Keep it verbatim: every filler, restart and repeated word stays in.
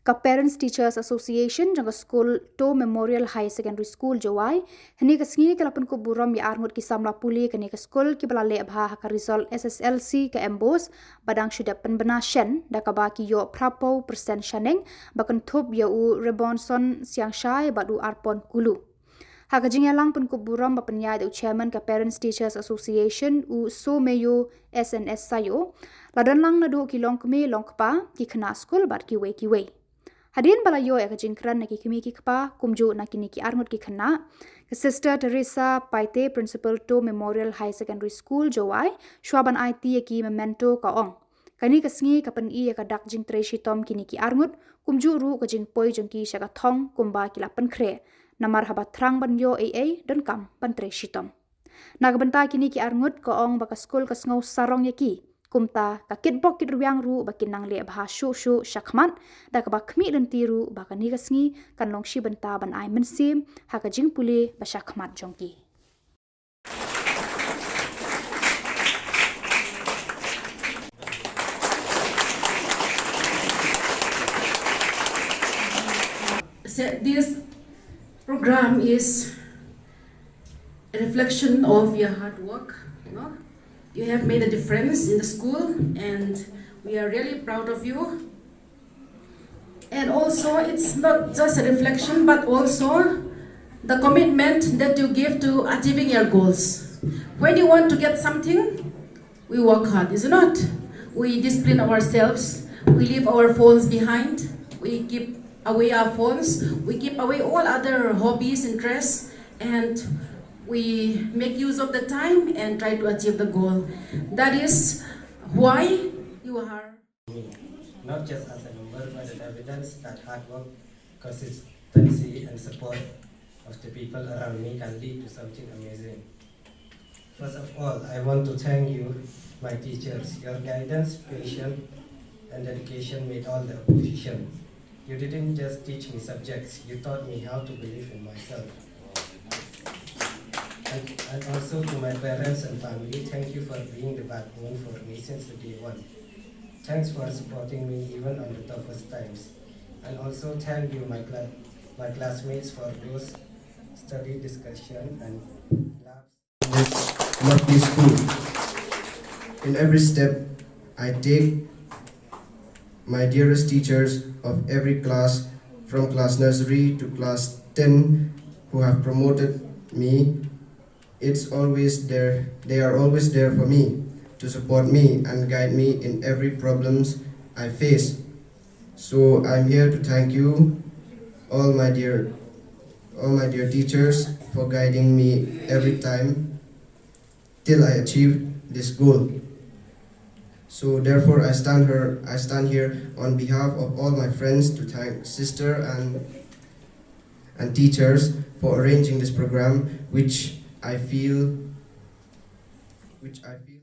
Ka Parents Teachers Association jong ka skul To Memorial Higher Secondary School, Jowai, hynne ka sngi ka la pynkup burom ïa arngut ki samla pule kane ka skul kiba la leh bha ha ka result S S L C ka MBOSE ba dang shu dep pynbna shen, da kaba ki ïoh phra phew percent shaneng, ba kynthup ïa u Rebonson Siangshai bad u Arpon Kulu. Ha ka jingïalang pynkup burom ba pynïaid da u Chairman ka Parents Teachers Association, u Someyo S N S Sayo, la don lang naduh ki longkmie longkpa, ki khynnah skul bad kiwei kiwei. Hadien ba la ïoh ïa ka jingkren na ki kmie ki kpa, kumjuh na kine ki arngut ki khynnah, ka Sister Teresa Paite, Principal To Memorial Higher Secondary School, Jowai, shuwa ban aiti ïa ki memento, ka ong: Kane ka sngi ka pyni ïa ka dak jingtrei shitom kine ki arngut, kumjuh ruh ka jingpoi jong ki sha ka thong kumba ki la pynkhreh. Namar haba thrang ban ïoh ei ei, donkam ban trei shitom. Na ka bynta kine ki arngut, ka ong ba ka skul ka sngew sarong ïa ki. Kumta ka kitbok kitrwiang ruh ba kin nang leh bha shuh shuh shakhmat, da kaba khmih lynti ruh ba kane ka sngi kan long shi bynta ban ai mynsiem ha ka jingpule ba shakhmat jong ki. So this program is a reflection of your hard work. No? You have made a difference in the school, and we are really proud of you. And also, it's not just a reflection, but also the commitment that you give to achieving your goals. When you want to get something, we work hard, is it not? We discipline ourselves, we leave our phones behind, we keep away our phones, we keep away all other hobbies, interests, and we make use of the time and try to achieve the goal. That is why you are me, not just as a number, but an evidence that hard work, consistency, and support of the people around me can lead to something amazing. First of all, I want to thank you, my teachers. Your guidance, patience, and dedication made all the opposition. You didn't just teach me subjects, you taught me how to believe in myself. And, and also to my parents and family, thank you for being the backbone for me since the day one. Thanks for supporting me even on the toughest times. And also thank you, my, cla- my classmates, for those study discussion and laughs. This lovely school. In every step I take, my dearest teachers of every class, from class nursery to class ten, who have promoted me, it's always there. They are always there for me to support me and guide me in every problems I face. So I'm here to thank you, all my dear, all my dear teachers, for guiding me every time till I achieved this goal. So therefore, I stand here, I stand here on behalf of all my friends to thank sister and and teachers for arranging this program, which I feel, which I feel.